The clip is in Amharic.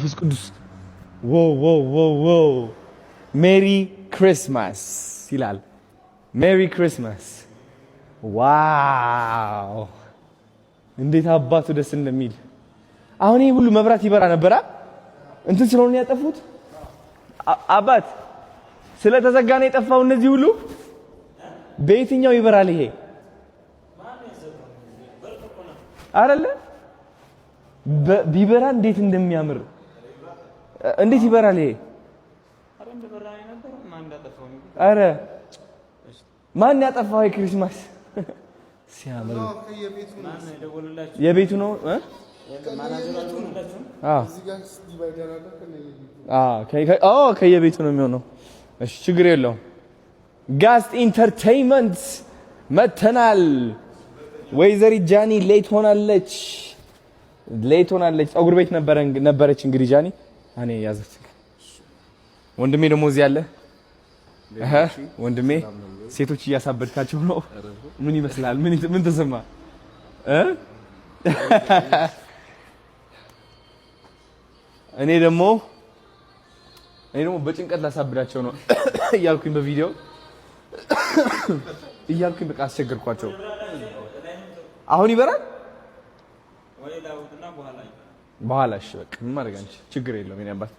መንፈስ ቅዱስ። Wow wow wow wow! Merry Christmas ይላል። Merry Christmas። Wow! እንዴት አባቱ ደስ እንደሚል። አሁን ይሄ ሁሉ መብራት ይበራ ነበራ። እንትን ስለሆነ ያጠፉት አባት ስለተዘጋ ነው የጠፋው። እነዚህ ሁሉ በየትኛው ይበራል? ይሄ አይደለ ቢበራ እንዴት እንደሚያምር! እንዴት ይበራል ይሄ? አረ ማን ያጠፋው? የ Christmas ሲያምር የቤቱ ነው። ከየቤቱ ነው የሚሆነው። እሺ ችግር የለውም። ጋስት Entertainment መተናል። ወይዘሪት ጃኒ late ሆናለች፣ late ሆናለች። ፀጉር ቤት ነበረች። እንግዲህ ጃኒ እኔ ያዘች። ወንድሜ ደግሞ እዚህ አለ። ወንድሜ ሴቶች እያሳበድካቸው ነው። ምን ይመስላል? ምን ተሰማ? እኔ ደግሞ በጭንቀት ላሳብዳቸው ነው እያልኩኝ በቪዲዮ እያልኩኝ በቃ አስቸገርኳቸው። አሁን ይበራል በኋላ። እሺ በቃ ምን ማድረግ አንቺ ችግር የለውም የእኔ አባት።